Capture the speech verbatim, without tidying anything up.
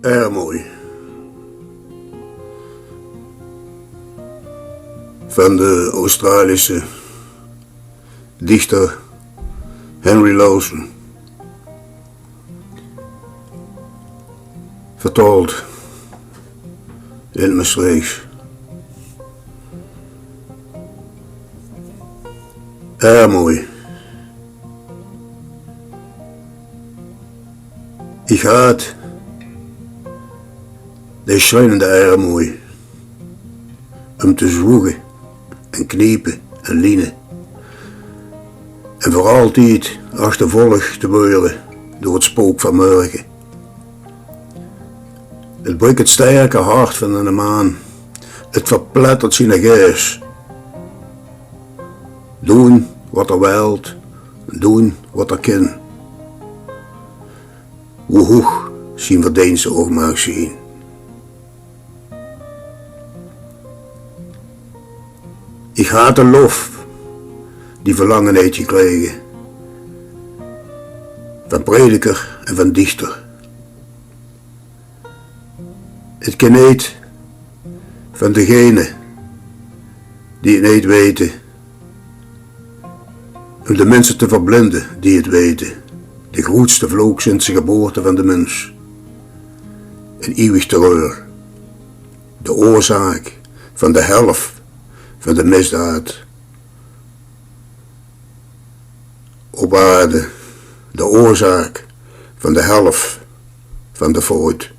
Ermooj. Van de Australische dichter Henry Lawson. Vertaold in 't Mestreechs. Ermooj. Iech haat de sjrienende ermooj. Um te zwoege en kniepe en liene. En veur altied achtervolg te weure door 't spook van mörge. 't Brik 't sterke hart van 'ne maan. 't Verplettert ziene geis. Doen wat 'r wèlt, doen wat 'r kin. Wie hoeg zien verdeenste ouch maag zien. Iech haat de lof die verlange heet gekrege van prediker en van dichter. 't Kin neet van degene die 't neet weite, um de minse te verblinde die 't weite. De groetste vlook sinds de geboorte van de mins. 'n Iewig terreur. De oorzaak van de helf van de misdaad op aarde. De oorzaak van de helf van de fout